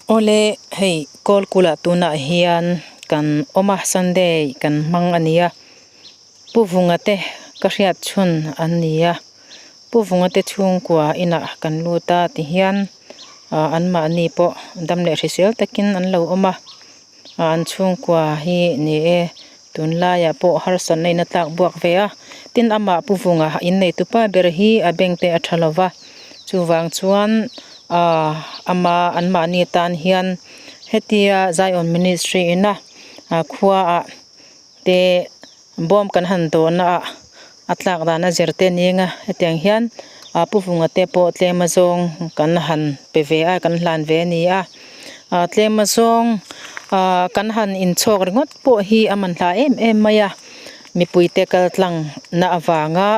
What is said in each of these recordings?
Awle hei kawlkula tunah hian kan awm a Sunday kan hmang a ni a Pu Vunga te ka hriat chhun an ni a Pu Vunga te chhungkua inah kan lut a tihian ah anmahni pawh dam leh hrisel takin an lo awm a an chhungkua hi ni e tunlaiah pawh harsatna in a tlak buak ve a tin amah Pu Vunga innei tupa ber hi a bank te a tha lo va chuvang chuan ah ama anmahni tan hian hetia Zion ministry ina ah khua ah te bawm kan han dawhna ah a tlak dan a zir te a ni ang a hetiang hian ah Pu Vunga te pawh tlem a zawng kan han pe ve a kan hlan ve a ni a ah tlem a zawng ah kan han inchhawk ringawt pawh hi a man hla em em mai a mipui te kal tlang na avanga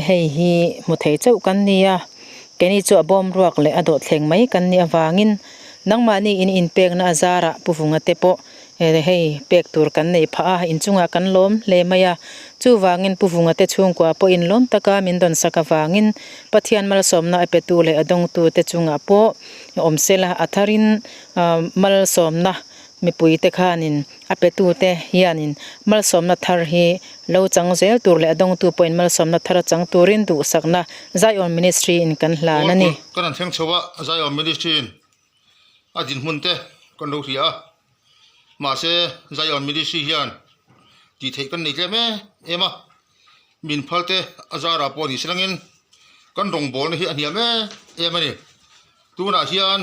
hei hi hmu thei chauh kan ni a keini chu a bawm ruak leh a dawhthleng mai kan nih avangin nangmahni in inpekna a zarah Pu Vunga te pawh Hei pek tur kan neih phah a, inchungah kan lawm hle mai a. Chuvangin Pu Vunga te chhungkua pawh inlawm taka min dawn sak avangin Pathian malsawmna a petu leh a dawngtu te chungah pawh awm sela a tharin malsawmna mipui te khanin a petu te hianin malsawmna thar hi lo chang zel tur leh a dawngtu pawhin malsawmna thar a chang turin duhsakna Zion Ministry in kan hlan a ni. Kan han thleng chho a, Zion Ministry in a dinhmun te kan lo hria a mahse Zion Ministry hian tih theih kan nei tlem em em a min phal te a zarah pawh ni selangin kan rawngbawlna hi a hniam em em a ni tunah hian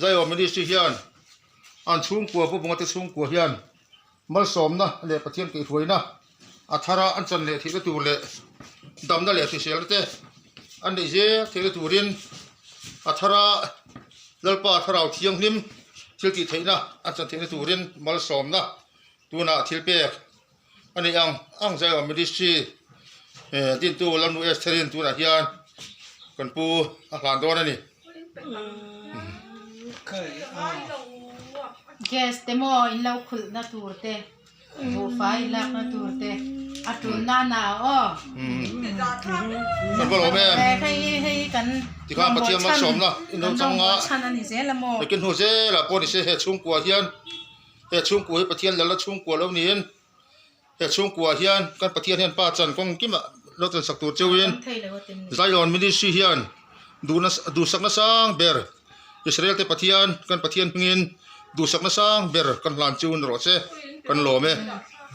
Zion Ministry hian an chhungkua Pu Bunga te chhungkua hian malsawmna leh Pathian kaihhruaina a thara an chan leh theihna tur leh damna leh hriselna te an neih zel theihna turin a thara Lalpa Thlarau Thianghlim thil tih theihna an chan theihna turin malsawmna tunah thil pek a ni ang ang Zion Ministry eh dintu Lalnu Estherin tunah hian kan pu a hlan dawn a ni. Gas te maw in lo khulhna tur te. Buhfai lakna tur te a tul nana a aw. Kan va lawm em. Hei hi hei kan Tikhan Pathian malsawmna in lo chang a. Chhan a ni zel a maw. Lekin hnu zelah pawh ni se he chhungkua hian he chhungkua hi Pathian lalna chhungkua lo niin he chhungkua hian kan Pathian hian pa chan kawng kimah lo chan sak tur cheuhin Zion Ministry hian duhna duhsakna sang ber Israel te Pathian kan Pathian hmingin duhsakna sang ber kan hlan chu ni rawh se kan lawm e.